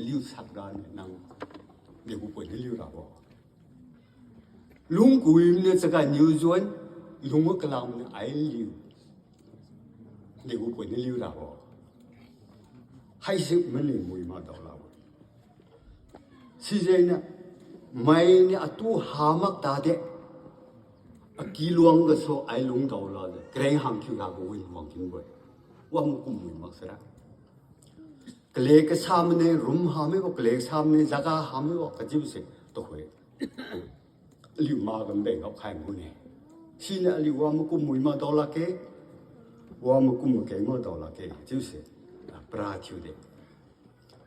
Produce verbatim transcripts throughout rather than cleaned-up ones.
liu sak rani nang, degu poi ni liu rabo. Lungkui mine chaga niu juan, lungga kalam ne ai liu. Degu poi ni liu rabo. Haisi mani mui ma daolabo. Sijengniu, mainiu atu ha mak tade. Aki luang gasu ai lung daolade. Kareng hangkiu ga gu win wang kinbo-e. Wang kum mui mak sara. Kale kasa mane room ha mibo, kale kasa mane jaga ha mibo, kachiubo se, tuhoi. Aliu ma gam beng gap khai mune. Siniu aliu wa makum mui ma daolakge, wa makum makeng ma daolakge chiu se, ah, para thiude.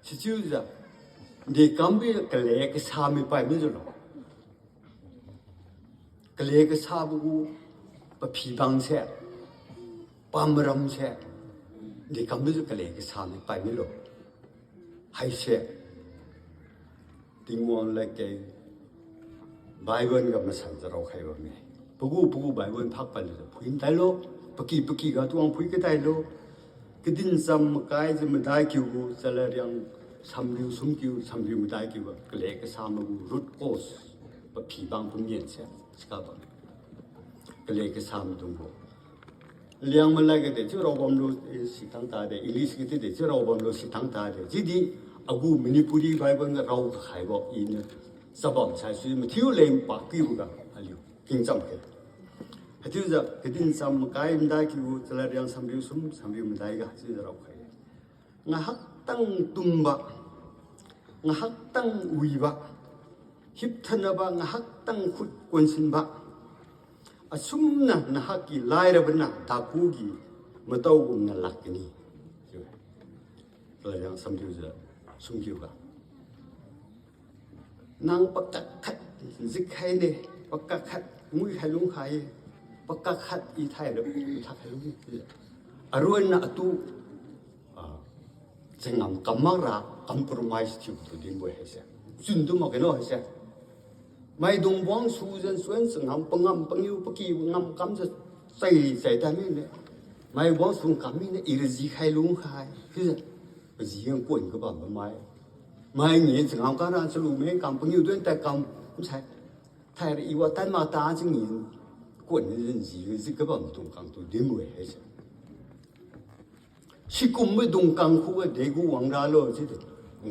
Sichiujiu, dekambi kale kasa mi pai mijiulo. Kale kasabo gu paphi bang se, pamaram se, dekambijiu kale kasa mi pai milo. Haise, Tingwang ladkeng Bible ga masanjiu raokhai bamme. Pagu pagu Bible phak paliujiu phui tailo, paky paky ga tuang phui katailo. Kadin cham makaijiu madai kiu gu, chalariang samriu sumkiu, samriu madai kiu ga, kale kasa mai gu root cause, paphi bang pangyen se, sika bam. Kale kasa maidung gu. Liang malai ga de chiu raobamlo, eh, sitang tade, English ga de chiu raobamlo, sitang tade. Chiudi agu Manipuri Bible ga rao kakhaibo iniu chabam saisui mathiu leng pakibo ga aliu kingcham khe. Haichiujiu kadin cham makai madai kiu gu, chalariang samriu sum, samriu madai ga chiujiu raokhai. Ngahaktang tumba, ngahaktang wiba, hipthanaba ngahaktang khut konsinba, asumna nahakki lairabana daku gi matao gumna lak kani. Chalariang samriujiu sumkiu ga. Nang pakak khat jikkhai ne, pakak khat nguikhai lungkhai, pakak khat i thaira i thakkhai lung. Aruanna atu, ah, changam kam makra compromise thiutu dinbo-e haise. Chuntu makge no haise. Maidung buangsu jan suan changam pangam pangiu paky ngamkamjiu chai chai ta mine. Mai buangsu kam mine ira jikhai lungkhai. Chiujiu paji yang kuan kabambo mai. Mai ngi changam kara chalu meng kam pangiu duan tad kam sai. Thaira iwa tan mata chingi kuan ni jan ji ji kabamdung kangtu dinbo-e haise. Sikumbo dungkang khuga degu wangralo chiude.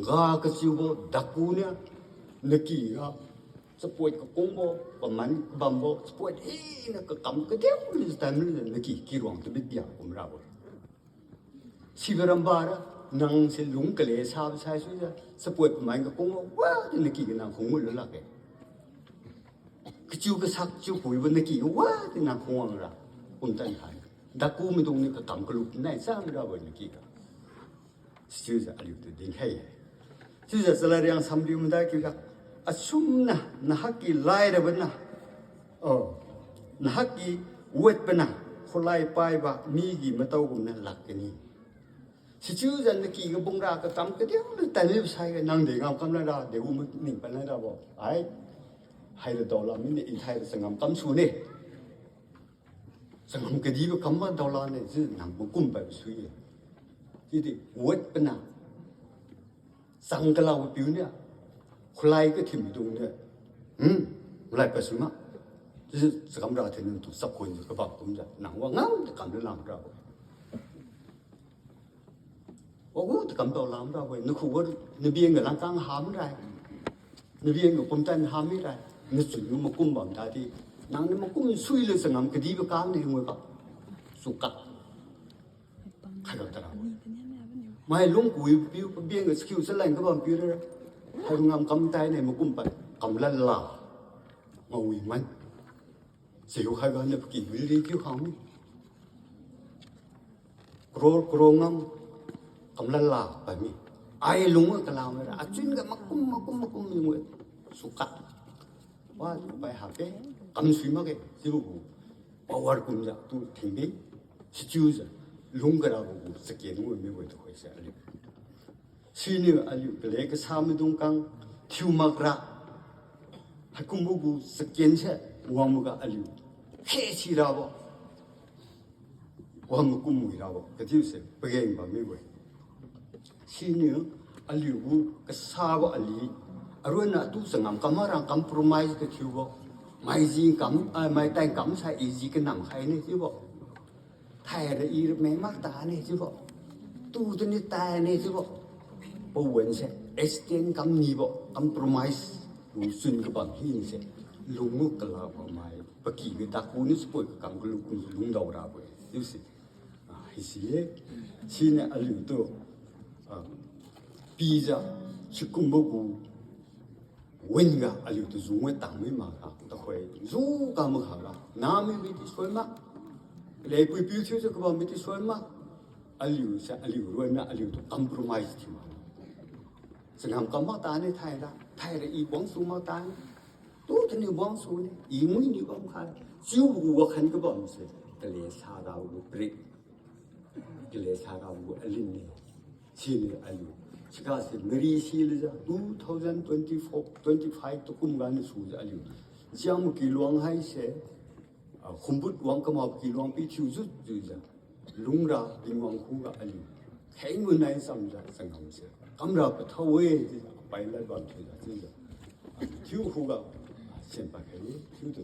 Ga kachiubo daku niu, naky ga, chapoit kakungbo, paman kabambo, chapoit hina kakam kadiu ni tanlu naky kiruang tabit dia kumrabo. Sibo rambara, nang se lung kale sabo saisuijiu, chapoit paman kakungbo, wadi naky ga nang khungmui lulakge. Kachiu kasak chiu kuibo naky ga wadi nang khungwangra, kumtan khai. Daku maidung niu kakam kalu nai chamrabo naky ga. Sichiujiu aliutu dinkhai-e. Chiujiu chalariang samriu madai kiu ga. Asumna nahakki lairabana. Oh. Nahakki watbana. Khulai paiba migi matao gumna lak kani. Sichiujiu naky ga bungra kakam kadiu tadmi saiga nang de ngamkam laira, degu maning pan lairabo. Ai. Haira daola mine i thaira changam kamsune. Changam kadibo kam ma daolane, chiu nang makum paibo sui-e. Chiudi watbana. Chang kalabo piu niu. Khulai kathiumdung niu. Hmm, lai pasui ma. Chiujiu chakamra thintu chakhuanjiu kabam kumjiu nang wa ngam takam lu lamrabo. Wagu takam tao lamrabo-e, nakhuga nabiang ga langkang hamirai. Nabiang ga pumtan hamirai. Nachun niu makum bam tadi. Nangniu makum suilu changam kadibo kam ne ngui ba. Suka. Khaiga tarabo-e. Mai lungkui piu, pabiang ga chakiu chaleng kabam piu ra. Haibo ngamkam taine makum pad. Kamlala. Ngawi man. Siu khaiga niu paky building kiu khang mi. Crore, crore ngam kamlala pami. Ai lung kalam ra, achun ga makum, makum, makum lung suka. Wa, pai hake, kamsui makge, sibo gu. Power kumjiu, tu thingbi, sichiujiu, lung karabo gu, chaken gu mibo tuhoi se aliu. Siniu aliu kale kasa maidung kang thiu makra. Haikumbo gu chaken se wangboga aliu khe sirabo. Wang makum muirabo. Kachiu se pageng bam mibo-e. Siniu Aliugu kasabo ali, aronna atu changam kam marang compromise kathiubo. Maiji kam, ah, maitai kam sai iji kanam khaine chiubo. Thaira i meng mak tane chiubo. Tu tuni tane chiubo. Pawan se extend kam nibo, compromise gu chun kabam hinase. Lunggu kalabo mai. Paky ga daku ni support kakam kalung lungdao rabo-e chiuse. Ah, hisi ye. Siniu aliutu, ah, pijiu, sikumbo gu, wen ga aliutu jungwe tangmi makga, tuhoi, ju ka makhaga, nami midi suan ma. Leipui piu thiujiu kabam midi suan ma. Aliuse, aliu ronna, aliutu compromise thiu ma. Changam kam mak tane thaira, thaira i wangsu mak tane. Tu tani wangsu ne, i ngui ni bam khai. Chiubo gu wakhan kabamse, kale sara gu break. Kale sara gu alin ne. Siniu aliu. Sigase mari silujiu two thousand twenty-four, twenty-five tu kum ganiu sujiu aliu. Jiang kiluang haise, ah, khumbut wang kamao kiluang pithiu jut jiujiu. Lungra Tingwang khuga aliu. Khenggu nai chamjiu changamse. Kamra pathao-e chiujiu, pailad bam thiujiu chiujiu. Aliu thiu khuga, ah, sienpad khai thiutu.